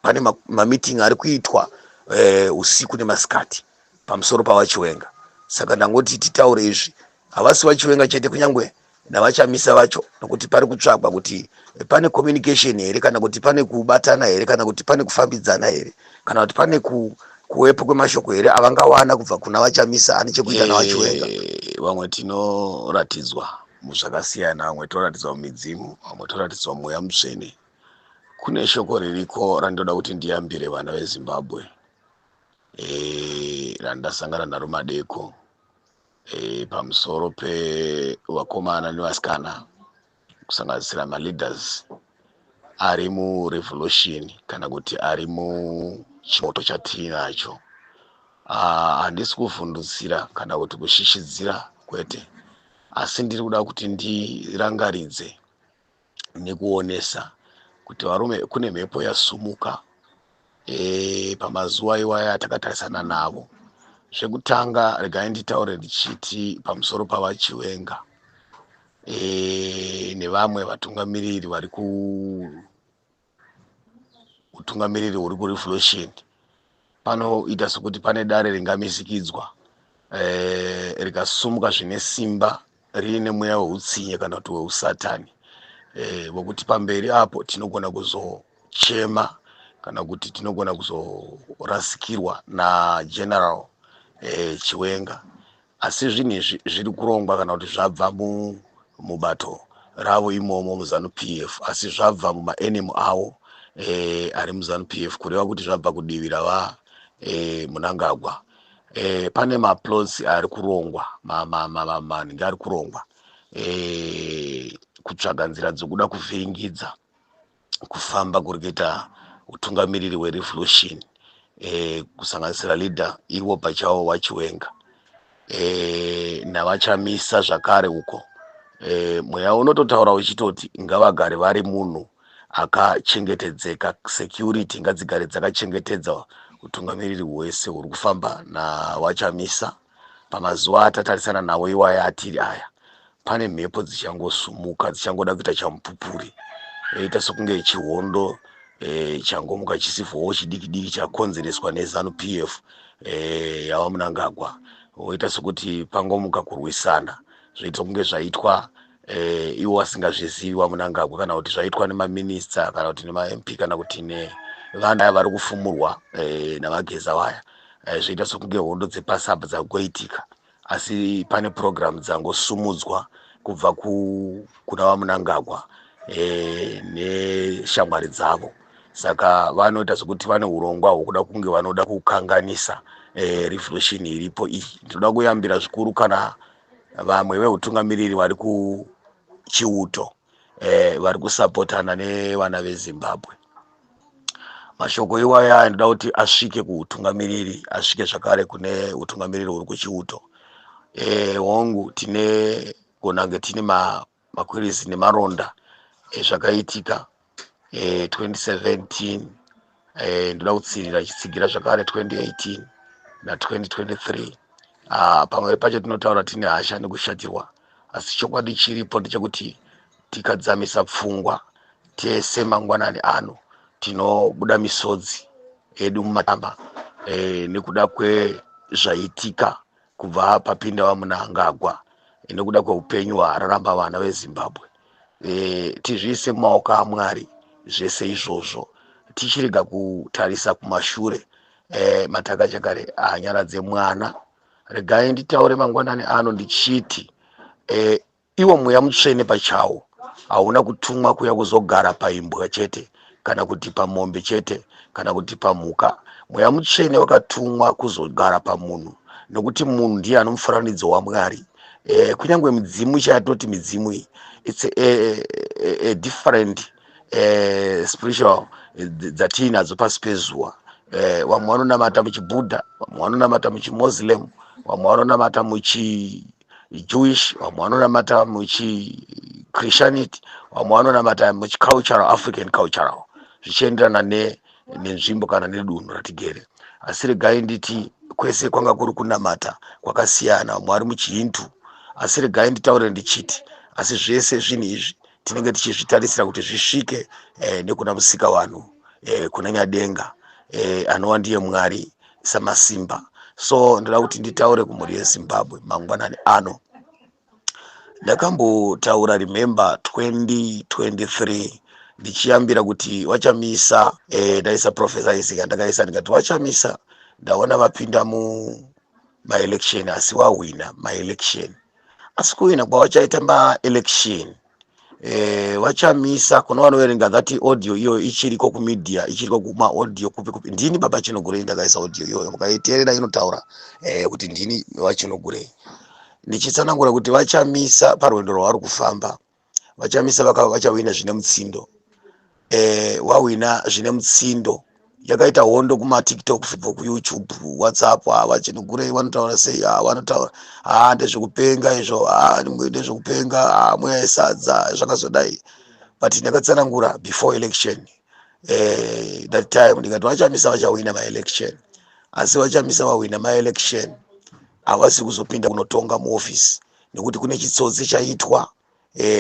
Pane mameeting ari kuitwa usiku nemasikati pamusoro paVaChiwenga. Saka ndangoti titaure izvi. Havasi VaChiwenga chete, kunyange naVaChamisa vacho, nokuti pari kutsvagwa kuti pane communication here, kana kuti pane kubatana here, kana kuti pane kufambidzana here, kana kuti pane kuwepo kwemashoko here avangawana kubva kuna VaChamisa ane chekuita naVaChiwenga. Vamwe tinoratidzwa muzvakasiyana, vamwe toratidzwa mumidzimu, vamwe toratidzwa mumweya mutsvene. Kune shoko ririko randoda kuti ndiyambire vana veZimbabwe randasangana naro madeko pamusoro pevakomana nevasikana, kusanganisira maleaders ari murevolution kana kuti ari muchimoto chatiinacho. Handisi kuvhundutsira kana kuti kushishidzira, kwete, asi ndiri kuda kuti ndirangaridze nekuonesa kuti varume, kune mhepo yasumuka pamazuva iwaya atakatarisana navo. Zvekutanga, regai nditaure ndichiti pamusoro paVaChiwenga nevamwe vatungamiriri vari kuutungamiriri huri kurevolution, panoita sekuti pane dare ringamisikidzwa rikasumuka zvine simba, riine mweya weutsinye kana kuti weusatani, vokuti pamberi apo tinogona kuzochema kana kuti tinogona kuzorasikirwa naGeneral Chiwenga. Asi zvinhu izvi zviri kurongwa kana kuti zvabva mubato ravo imomo muZANU PF, asi zvabva mumaenemy avo ari muZANU PF, kureva kuti zvabva kudivi rava Mnangagwa. Pane maplots ari kurongwa, manhingi ari kurongwa kutsvaga nzira dzokuda kuvhiringidza kufamba kuri kuita utungamiriri hwerevolution, kusanganisira leader ivo pachavo vaChiwenga naVaChamisa zvakare uko. Mweya unototaura uchitoti ngavagare vari munhu akachengetedzeka, security ngadzigare dzakachengetedza utungamiriri hwese huri kufamba naVaChamisa pamazuva atatarisana nawo iwaya atiri aya. Pane mhepo dzichangosumuka, dzichangoda kuita chamupupuri, ita sekunge chihondo changomuka, chisivhowo chidiki diki chakonzereswa neZANU PF yava Mnangagwa. Woita sekuti pangomuka kurwisana, zvoita kunge zvaitwa ivo vasingazvizivi vaMnangagwa, kana kuti zvaitwa nemaminista, kana kuti nemaMP, kana kuti nevanhu aya vari kufumurwa navaGeza vaya. Zvoita sekunge hondo dzepasi apa dzagoitika, asi pane purogiramu dzangosumudzwa kubva kuna vaMnangagwa neshamwari dzavo. Saka vanoita sekuti vane urongwa hwokuda kunge vanoda kukanganisa revolution iripo iyi. Ndinoda kuyambira zvikuru kana vamwe veutungamiriri vari kuchiuto vari kusapotana nevana veZimbabwe. Mashoko iwaya ndinoda kuti asvike kuutungamiriri, asvike zvakare kune utungamiriri huri kuchiuto. Hongu, tine gonange tine makwirisi nemaronda ezvakaitika 2017. Ndoda kutsirira chitsigira zvakare 2018 na2023. Pamwe pacho tinotaura tine hasha nekushatirwa, asi chokwadi chiripo ndechekuti tikadzamisa pfungwa tese mangwanani ano tinobuda misodzi edu mumatamba nekuda kwezvaitika kubva papinda vaMnangagwa, nekuda kweupenyu hwaararamba vana veZimbabwe. Tizviise mumaoko aMwari zvese izvozvo, tichirega kutarisa kumashure. Matakachakare haanyaradze mwana. Regai nditaure mangwanani ano ndichiti iwo mweya mutsvene pachawo hauna kutumwa kuya kuzogara paimbwa chete, kana kuti pamombe chete, kana kuti pamhuka. Mweya mutsvene wakatumwa kuzogara pamunhu, nokuti munhu ndiye ano mufananidzo waMwari. Kunyange midzimu chayatinoti midzimu iyi, it's a different spiritual dzatiinadzo pasi pezuva. Vamwe vanonamata muchiBuddha, vamwe vanonamata muchiMuslim, vamwe vanonamata muchiJewish, vamwe vanonamata muchiChristianity, vamwe vanonamata muchicultural, African cultural, zvichienderana nenzvimbo kana nedunhu ratigere. Asi regai nditi kwese kwanga kuri kunamata kwakasiyana, vamwe vari muchiHindu. Asi regai nditaure ndichiti asi zvese zvinhu izvi tinenge tichizvitarisira kuti zvisvike nekuna musika vanhu. kuna Nyadenga, anova ndiye Mwari Samasimba. So ndoda kuti nditaure kumhuri yeZimbabwe mangwanani ano. Ndakambotaura, remember 2023, ndichiyambira kuti vaChamisa, ndaisa Professor Isika, ndakaisa ndikati vaChamisa ndaona vapinda mumaelection, asi wahwina maelection. Asi kuhwina kwavachaita maelection, vaChamisa, kuna vanoverenga that audio iyoyo, ichiriko kumedia, ichiriko kumaaudio kupi kupi. Ndini Baba Chinogurei ndakaisa audio iyoyo, mukaiteerera inotaura kuti ndini vaChinogurei ndichitsanangura kuti vaChamisa parwendo rwavari kufamba, vaChamisa vachawina zvine mutsindo. Wahwina zvine mutsindo. Yakaita hondo kumaTikTok, kuYouTube, WhatsApp. VaChinogurei vanotaura sei? Vanotaura, ha, ndezvekupenga izvo, ndezvekupenga, mweya yesadza, zvakazodai. But ndakatsanangura before election, that time, ndikati vaChamisa vachawina maelection. Asi vaChamisa vahwina maelection, havasi kuzopinda kunotonga muofisi nekuti kune chitsotsi chaitwa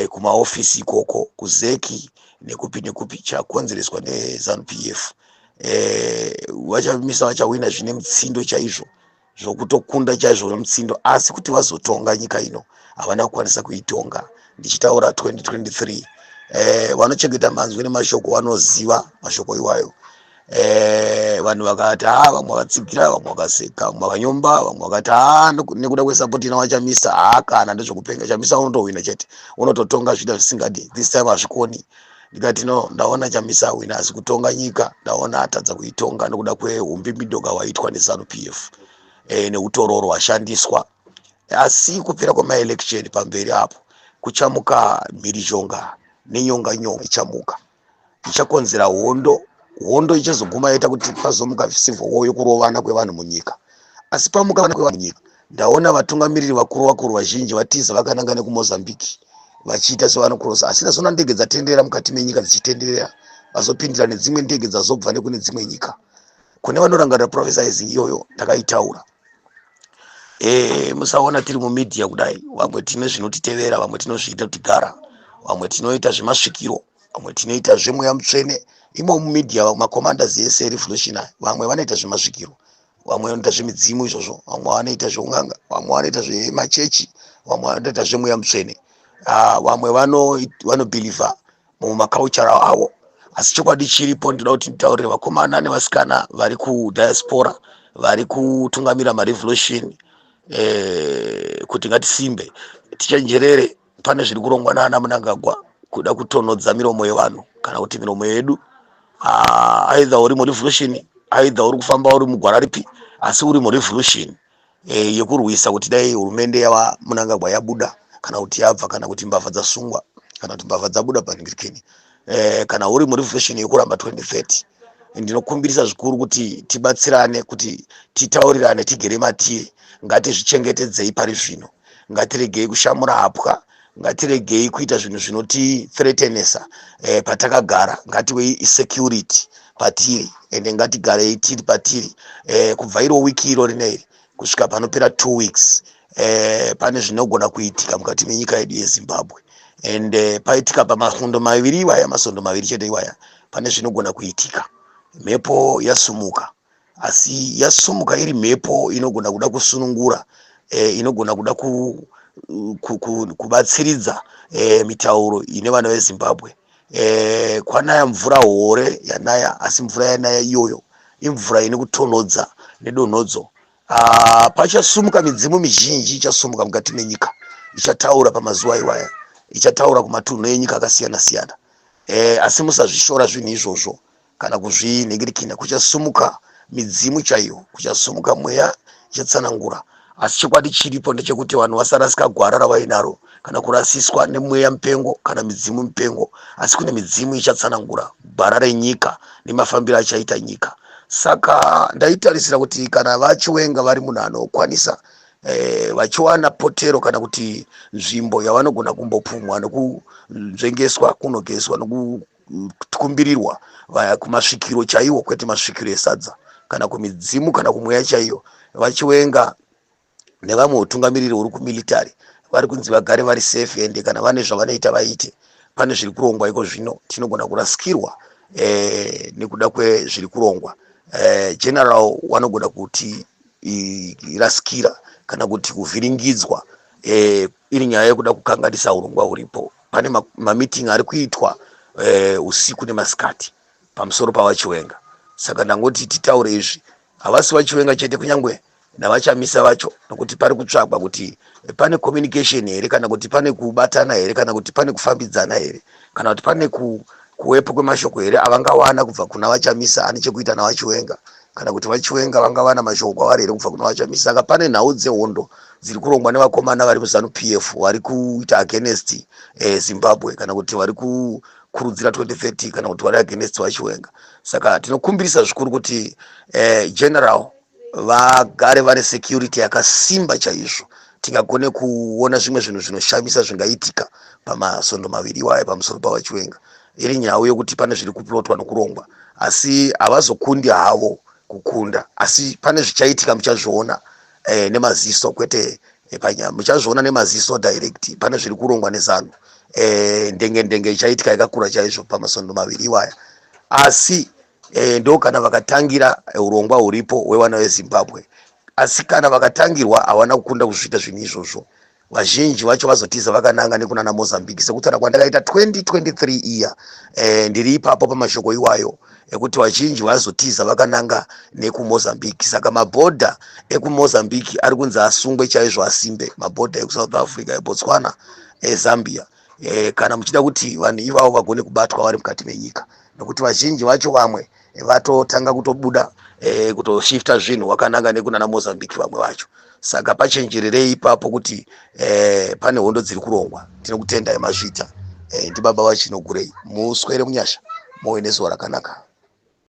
kumaofisi ikoko, kuZEC nekupi nekupi, chakonzereswa neZANU PF. VaChamisa vachawina zvine mutsindo chaizvo, zvokutokunda chaizvo nemutsindo, asi kuti vazotonga nyika ino havana kukwanisa kuitonga. Ndichitaura 2023, vanochengeta manzwi nemashoko vanoziva mashoko iwayo. Vanhu vakati ha, vamwe vakatsigira, vamwe vakaseka, vamwe vakanyomba, vamwe vakati ha, nekuda kwesapoti ina vaChamisa, ha, kana ndezvekupenga, Chamisa unotohwina chete, unototonga zvida zvisingadi, this time hazvikoni. Ndikati no, ndaona Chamisa awina, asi kutonga nyika ndaona atadza kuitonga nekuda kweumbimbidoga hwaitwa neZANU PF, neutororo hwashandiswa. Asi kupera kwemaelection pamberi apo kuchamuka mhirizhonga nenyonga nyonga ichamuka, ichakonzera hondo. Hondo ichazoguma yaita kuti pazomuka civil war yokurovana kwevanhu munyika. Asi pamuka kwevanhu munyika, ndaona vatungamiriri vakuru vakuru vazhinji vatiza vakananga nekuMozambique vachiita sevanokrosa. Asi ndazoona ndege dzatenderera mukati menyika dzichitenderera, vazopindira nedzimwe ndege dzazobva nekune dzimwe nyika. Kune vanorangarira prophecy iyoyo ndakaitaura. Musaona tiri mumedia kudai, vamwe tine zvinotitevera, vamwe tinozviita tigara, vamwe tinoita zvemasvikiro, vamwe tinoita zvemweya mutsvene. Imo mumedia, macommanders ese erevolutionary, vamwe vanoita zvemasvikiro, vamwe vanoita zvemidzimu izvozvo, vamwe vanoita zveunganga, vamwe vanoita zvemachechi, vamwe vanoita zvemweya mutsvene, vamwe vanobhilivha mumacultural avo. Asi chokwadi chiripo, ndinoda kuti nditaurire vakomana nevasikana vari kudiaspora vari kutungamira marevolution, kuti ngatisimbe, tichenjerere. Pane zviri kurongwa naana Munangagwa kuda kutonhodza miromo yevanhu kana kuti miromo yedu. Either uri murevolution, either uri kufamba uri mugwara ripi, asi uri murevolution yekurwisa kuti dai hurumende yava Munangagwa yabuda kana kuti yabva, kana kuti mbavha dzasungwa, kana kuti mbavha dzabuda panhingirikeni, kana uri murevolution yekuramba 2030, ndinokumbirisa zvikuru kuti tibatsirane, kuti titaurirane tigere matiri. Ngatizvichengetedzei pari zvino, ngatiregei kushamura hapwa, ngatiregei kuita zvinhu zvinotithreatenesa patakagara. Ngatiwei security patiri, ende ngatigarei tiri patiri. Kubva iro wiki iro rineri kusvika panopera 2 weeks, pane zvinogona kuitika mukati menyika yedu yeZimbabwe. And paitika pamafundo 2 iwaya, masondo 2 chete iwaya, pane zvinogona kuitika. Mhepo yasumuka, asi yasumuka iri mhepo inogona kuda kusunungura, inogona kuda kubatsiridza mitauro ine vana veZimbabwe. Kwanaya mvura hore yanaya, asi mvura yanaya iyoyo imvura ine kutonhodza nedonhodzo. Pachasumuka midzimu mizhinji, ichasumuka mukati menyika, ichataura pamazuva iwaya, ichataura kumatunhu enyika akasiyana siyana. Asi musazvishora zvinhu izvozvo kana kuzvinhingirikina. Kuchasumuka midzimu chaiyo, kuchasumuka mweya ichatsanangura. Asi chokwadi chiripo ndechekuti vanhu vasarasika gwara ravainaro kana kurasiswa nemweya mupengo kana midzimu mupengo. Asi kune midzimu ichatsanangura gwara renyika nemafambiro achaita nyika. Saka ndaitarisira kuti kana vaChiwenga vari munhu anokwanisa, vachiwana potero kana kuti nzvimbo yavanogona kumbopumwa nekunzvengeswa, kunogeswa nekukumbirirwa kumasvikiro chaiwo, kwete masvikiro esadza, kana kumidzimu kana kumweya chaiyo. VaChiwenga nevamwe utungamiriri huri kumilitary vari kunzi vagare vari safe, ende kana vane zvavanoita vaite. Pane zviri kurongwa iko zvino, tinogona kurasikirwa. nekuda kwezviri kurongwa. General vanogona kuti rasikira kana kuti kuvhiringidzwa iri nyaya yekuda kukanganisa urongwa huripo. Pane mameeting ari kuitwa usiku nemasikati pamusoro pavaChiwenga. Saka ndangoti titaure izvi. Havasi vaChiwenga chete, kunyange navaChamisa vacho, nokuti pari kutsvagwa kuti pane communication here, kana kuti pane kubatana here, kana kuti pane kufambidzana here, kana kuti pane kuwepo kwemashoko here avangawana kubva kuna vaChamisa ane chekuita navaChiwenga, kana kuti vaChiwenga vangawana mashoko kwavari here kubva kuna vaChamisa. Saka pane nhau dzehondo dziri kurongwa nevakomana vari muZANU PF vari kuita against Zimbabwe, kana kuti vari kukurudzira 2030, kana kuti vari against vaChiwenga. Saka tinokumbirisa zvikuru kuti general vagare vane security yakasimba chaizvo. Tingagone kuona zvimwe zvinhu zvinoshamisa zvingaitika pamasondo maviri iwayo pamusoro pavaChiwenga, iri nhau yokuti pane zviri kuplotwa nokurongwa. Asi havazokundi havo kukunda, asi pane zvichaitika, muchazviona nemaziso, kwete panyama, muchazviona nemaziso direct. Pane zviri kurongwa neZANU, ndenge ndenge ichaitika yakakura chaizvo pamasondo maviri iwaya. Asi ndo kana vakatangira urongwa huripo hwevana veZimbabwe. Asi kana vakatangirwa, havana kukunda kuzviita zvinhu izvozvo. Vazhinji vacho vazotiza vakananga nekunana Mozambique, sekutaura kwandakaita 2023 iya. Ndiri ipapo pamashoko iwayo ekuti vazhinji vazotiza vakananga nekuMozambique. Saka mabhodha ekuMozambique ari kunzi asungwe chaizvo, asimbe, mabhodha ekuSouth Africa, eBotswana, eZambia, kana muchida kuti vanhu ivavo vagone kubatwa vari mukati menyika, nokuti vazhinji vacho vamwe vatotanga kutobuda, kutoshifta zvinhu wakananga nekunana Mozambique vamwe vacho. Saka pachenjererei ipapo kuti pane hondo dziri kurongwa. Tinokutendai, mazvita. Ndibaba vaChinogurei. Muswere munyasha, muve nezuva rakanaka.